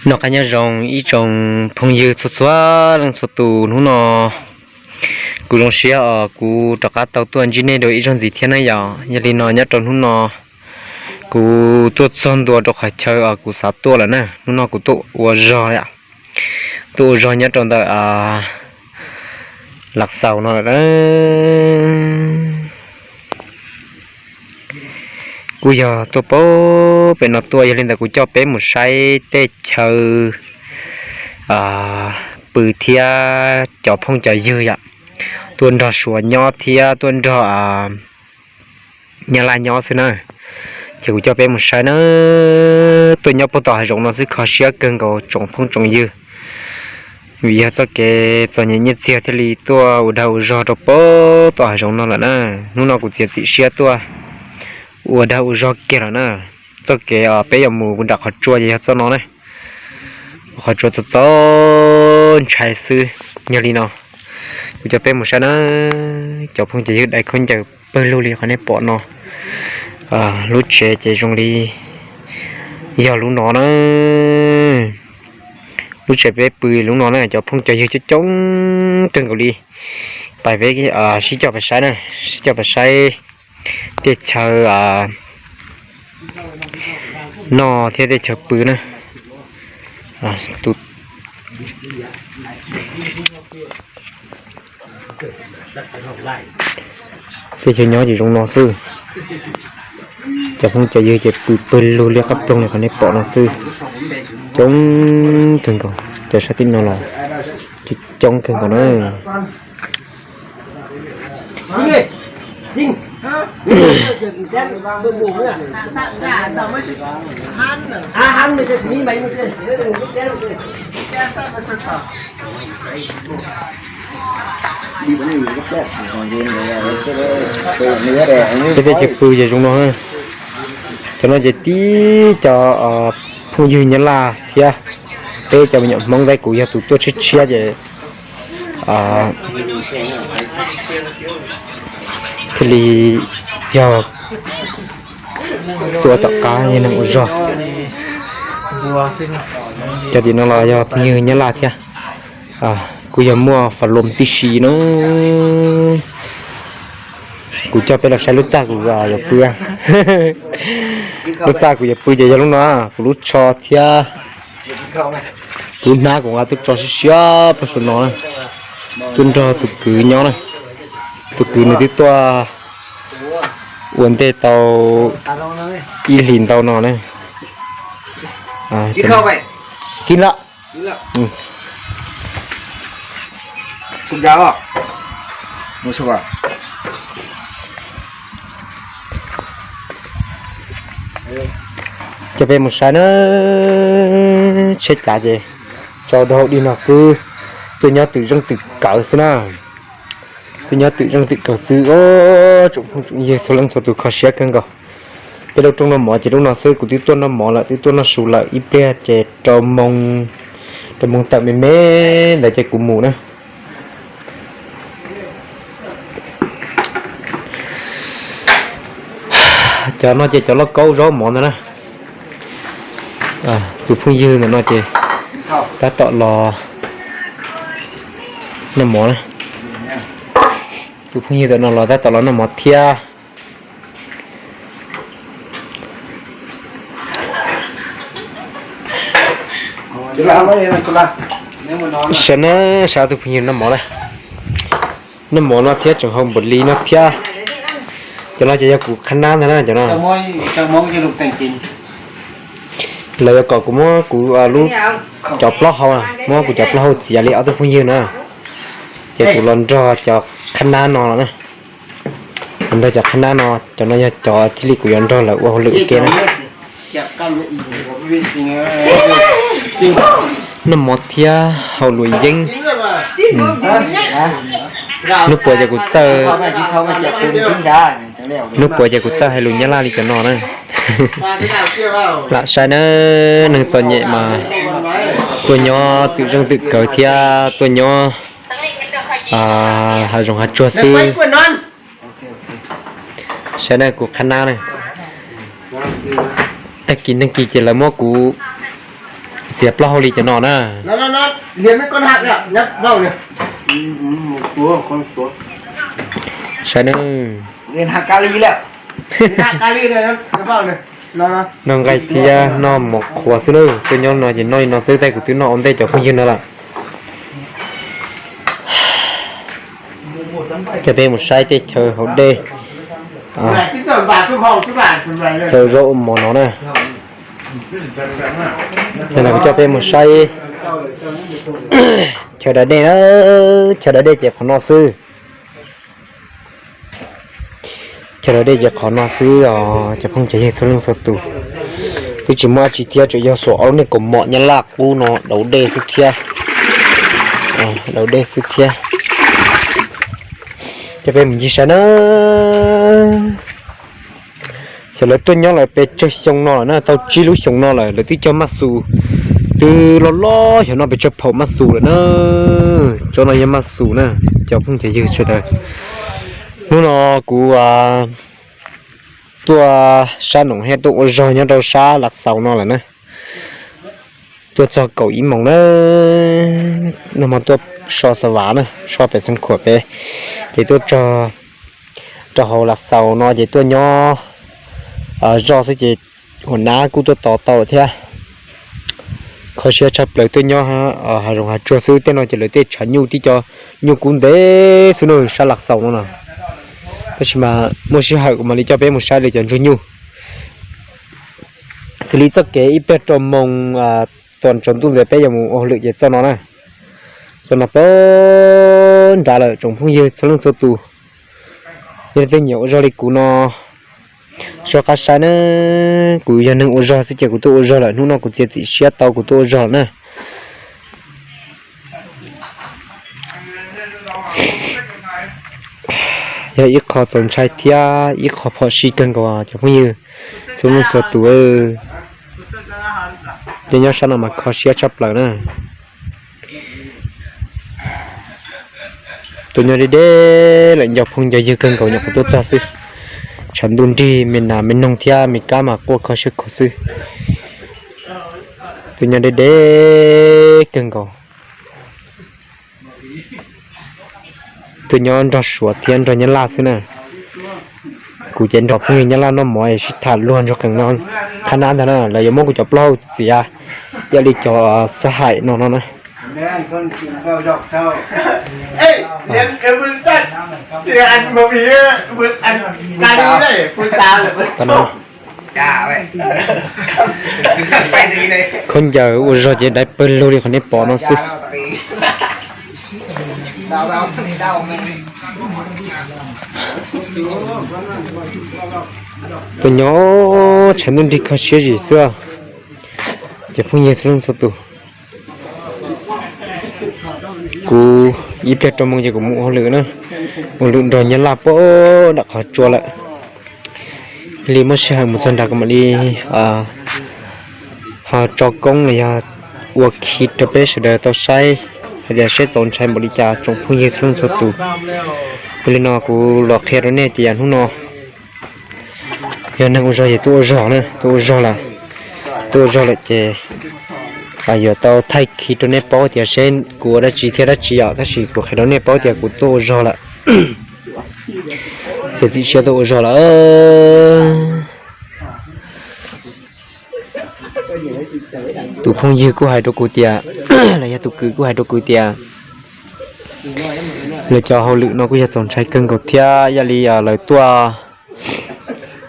Noj qab nyob zoo ib tsoom phooj ywg txhua txhua leej txhua tus, hnub no kuv zoo siab os, kuv rov qab tau tuaj ntsib nej dua ib zaug ntxiv thiab na yom. Yog li no nyob rau hnub no kuv tuaj txog ntua rau qhov chaw os kuv xav tuaj lawm na. Hnub no kuv tuaj ua zog, tuaj ua zog nyob rau ntawm Lav Xaus no lawm. Kuj yog tuaj pem no tuaj, yog li ntawd kuv coj peb mus saib tej chaw pw thiab cov phooj cov ywg yom, tuaj nrog Suav nyob thiab tuaj nrog Nyab Laj nyob xwb na. Ces kuv coj peb mus saib na, tuaj nyob puag tom hav zoov no xwb kho siab kawg nkaus tsoom phooj tsoom ywg. Vim yog txoj kev txom nyem nyiaj txiag thiaj li tuaj ua dag ua zog rau puag tom hav zoov no lawm na. Hnub no kuv txiav txim siab tuaj ua dag ua zog kiag lawm na. Txoj kev peb yuav mus nram qhov tsua ces yog txoj no na. Qhov tsua txaus txaus ntshai xwb. Yog li no kuv coj peb mus saib na, cov phooj cov ywg, dai khaub ncaws pawg lug li qhov nej pom no. Lub tsev ces zoo li yog lub no na. Lub tsev peb pw lub no na, cov phooj cov ywg coob coob kawg nkaus li. Pais peb sib coj pais saib na, sib coj pais saib tej chaw noj thiab tej chaw pw na. Tej chaw nyob ces zoo no xwb. Cov phooj cov ywg ces pw pawg lug liab qab ploog li qhov nej pom no xwb. Coob kawg nkaus, cov sab tim no los coob kawg nkaus na. Peb tej chaw pw ces zoo no. Cov no ces tib cov phooj ywg Nyab Laj thiab peb cov me nyuam Hmoob, tab kuv yog tus tuaj tshiab tshiab ces thiaj li yog tuaj tom qab yog neeg ua zog. Cov tim no los yog phooj ywg Nyab Laj thiab. Kuj yog muaj fas lom tib si na. Kuv coj peb los saib lub txaj kuv yuav pw. Lub txaj kuv yuav pw ces yog lub no, kuv lub tsho thiab kuv hnab kuv nqa tuaj tso siab siab pem saum no. Tuaj nrog tus kwv nyob na. Tus kwv nws twb tuaj ua ntej tau ib hlis ntau no na. Kib lawm. Coj peb mus saib na, tsheb cav ces tso rau hauv dig no xwb. Tuaj nyob twm zeej twm kawv xwb na. Tuaj nyob twm zeej twm kawv xwb. Tsoom phooj tsoom ywg txhua leej txhua tus kho siab kawg nkaus. Peb lub rooj noj mov ces lub no xwb, kuv twb tuaj noj mov lawm, twb tuaj noj su lawm, ib pliag ces rau moo, rau moo tawm me me ntawd ces kuv mus na. Cov no ces cov lauj kaub zaub mov ntag na. Tus phooj ywg ntawm no ces tab tom los noj mov na. Tus phooj ywg ntawm no los tab tom los noj mov thiab. Saib na, saib tus phooj ywg noj mov na. Noj mov no thiab tseem hau npaum li no thiab. Cov no ces yog kuv qhab nab ntag na, cov no. Lawv yuav kom kuv muab kuv lub cov plaub hau, muab kuv cov plaub hau txiav li ob tug phooj ywg na. Ces kuv los nrog cov qhab nab no los na. Kuv nrog cov qhab nab no, cov no yog cov thiaj li kuv yuav nrog lawv ua hauj lwm ua ke na. Noj mov thiab haus luam yeeb. Hnub puas ces kuv txawj, hnub puas ces kuv txawj hais lus Nyab Laj li cov no na. Lam saib na, neeg txom nyem mas tuaj nyob twm zeej twm kawv thiab tuaj nyob hav zoov hav tsuag xwb. Saib na kuv qhab nab na. Tag kis neeg kis ces lawv muab kuv Txiav plaub hau li cov no na. Saib na. Noj nqaij thiab noj mov qhuav xwb na, tuaj nyob no ces noj li no xwb, tej kuv twb noj ua ntej cov phooj ywg no lawm. Coj peb mus saib tej chaw haus dej, chaw zov ua mov no na. Ces no kuv coj peb mus saib chaw da dej na, chaw da dej ces qhov no xwb. Chaw da dej ces qhov no xwb os cov phooj cov ywg txhua leej txhua tus. Twb tsis muaj dab tsi thiab, tsuas yog xuas ob lub niag kaus mom nyab laj qub no daus dej xwb thiab. Daus dej xwb thiab. Coj peb mus ncig saib na. Xyov lawv tuaj nyob lawm pes tsawg xyoo no lawm na, tau tsib lub xyoo no lawm, lawv twb cog maj xus twb loj loj xyov no pes tsawg phaum maj xus lawm na. Tsob no yog maj xus na, cov phooj cov ywg sawv daws. Hnub no kuv tuaj sab Noom Hej tuaj ua zog nyob rau sab Lav Xaus no lawm na. Tuaj txog kaum ib moos na, nag hmo tuaj so xa vas na, so pem Xeev Khuam pem, ces tuaj txog rau hauv Lav Xaus no ces tuaj nyob zoj xwb ces hua nab kuj tuaj tos tau thiab. Kho siab tshaj plaws tuaj nyob hav zoov hav tsuag xwb, tej no ces lawv tej tshav nyuj tib co nyuj kub ntev xwb na, sab Lav Xaus no na. Tab sis mas muaj sij hawm kuv mam li coj peb mus saib li cov ntsuag nyuj. Xws li txoj kev ib pliag rau moos tos tsaus ntuj ntawd peb yuav mus ua hauj lwm ces txoj no na, txoj no pag nrad lawm tsoom phooj ywg txhua leej txhua tus. Yog leej twg nyiam ua zog li kuv no, soj qab saib na, kuv yog neeg ua zog xwb ces kuv tuaj ua zog lawm, hnub no kuv txiav txim siab tau kuv tuaj ua zog lawm na. Yog ib qho txaus ntshai thiab ib qho phom sij kawg nkaus cov phooj ywg txhua leej txhua tus. Ces nyob sab no mas kho siab tshaj plaws na. Tuaj nyob deb deb lawm, nco phooj nco ywg kawg nkaus nyuam qhuav tuaj txog xwb. Tshav ntuj nrig me nas me noog thiab me kab mas quaj kho siab khuav xwb. Tuaj nyob deb deb kawg nkaus. Tuaj nyob nrog Suav thiab nrog Nyab Laj xwb na. Kuv ces nrog phooj ywg Nyab Laj noj mov sib tham luag ntsuag qees no. Qhab nab ntag na, lawv yuav muab kuv cov plaub hau txiav ib yam li cov xab haim no no na. Khaub ncaws ua zog ces dai pawg lug li qhov nej pom no xwb. Tuaj nyob tshav ntuj nrig kho siab zim xwb. Ces phooj ywg txhua leej txhua tus, kuv ib pliag rau moos ces kuv mus ua hauj lwm na, ua hauj lwm nrog Nyab Laj puag nram qhov tsua lawm. Li muaj sij hawm mus txog nrad kuv mam li ho tso koob los yog ua khi rau peb sawv daws tau saib hais tias seb txaus ntshai npaum li cas tsoom phooj ywg txhua leej txhua tus. Yog li no kuv los qhia rau nej tias hnub no yog neeg ua zog ces tuaj ua zog na, tuaj ua zog lawm, tuaj ua zog lawm ces yuav tau thaij khi rau nej paub tias seb kuv ua dab tsi thiab dab tsi yom, tab sis kuv qhia rau nej paub tias kuv tuaj ua zog lawm. Txiav txim siab tuaj ua zog lawm. Tus phooj ywg kuj hais rau kuv tias, los yog tus kwv kuj hais rau kuv tias, lawv cov hauj lwm no kuj yog txaus ntshai kawg nkaus thiab, yog li lawv tuaj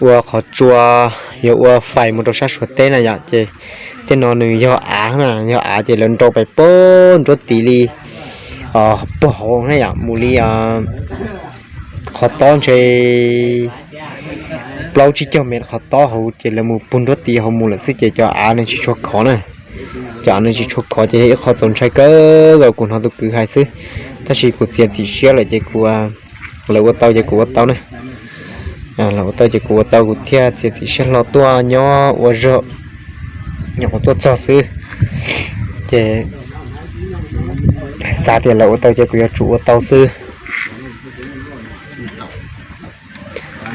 ua qhov tsua, yog ua fais mus rau sab Suav teb na yom, ces tej no nws yog av na, yog av ces lawv nrau pais puag nruab tiv li, puag hauv na yom, mus li qhov tob ntshe plaub tsib caug mev qhov tob hauv ces lawv mus puag nruab tiv hauv mus lawm xwb ces cov av nws tsis tshua khov na. Cov av nws tsis tshua khov ces yog ib qho txaus ntshai kawg nkaus kuv hnov tus kwv hais xwb. Tab sis kuv txiav txim siab lawm ces kuv, lawv ua tau ces kuv ua tau na. Lawv ua tau ces kuv ua tau, kuv thiaj txiav txim siab hlo tuaj nyob ua zog, nyuam qhuav tuaj txog xwb. Ces xav tias lawv ua tau ces kuv yuav tsum ua tau xwb.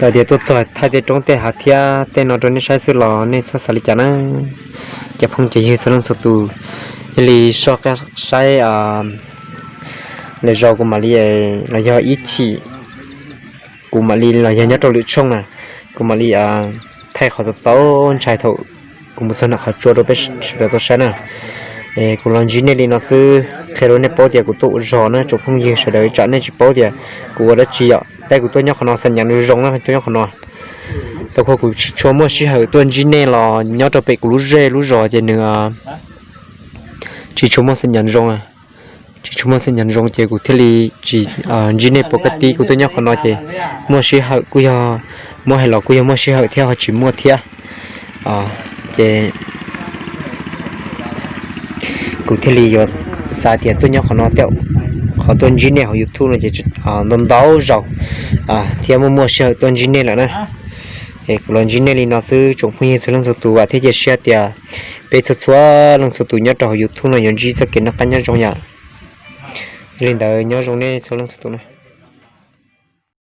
Txawm tias tuaj txog thaij tej roob tej hav thiab tej no rau nej saib xwb los nej txhob xav li cas na. Cov phooj cov ywg txhua leej txhua tus, yog li soj qab saib lwm zaus kuv mam li los yog ib chim, kuv mam li los yog nyob rau lwm tshooj na, kuv mam li thaij qhov txaus txaus ntshai thaum kuv mus txog nram qhov tsua rau peb sawv daws tau saib na. Kuv los ntsib nej li no xwb qhia rau nej paub tias kuv tuaj ua zog na tsoom phooj ywg sawv daws, tsam nej tsis paub tias kuv ua dab tsi yom. Peb kuv tuaj nyob qhov no xa nyam zoo na, tuaj nyob qhov no. Tau kuv tsis tshua muaj sij hawm tuaj ntsib nej los nyob rau pem kuv lub zej lub zos ces nws tsis tshua muaj xa nyam zoo, tsis tshua muaj xa nyam zoo ces kuv thiaj li tsis ntsib nej pov kaj tib. Kuv tuaj nyob qhov no ces muaj sij hawm kuj yog, muab hais los kuj yog muaj sij hawm thiab ho tsis muaj thiab. Ces kuv thiaj li yuav xav tias tuaj nyob qhov no tej, qhov tuaj ntsib nej hauv YouTube no ces ntau ntau zaus thiab muaj muaj sij hawm tuaj ntsib nej lawm na. Es kuv los ntsib nej li no xwb tsoom phooj ywg txhua leej txhua tus, vam thiab cia siab tias peb txhua txhua leej txhua tus nyob rau hauv YouTube no yuav ntsib txoj kev noj qab nyob zoo yom. Yog li ntawd nyob zoo nej txhua leej txhua tus na.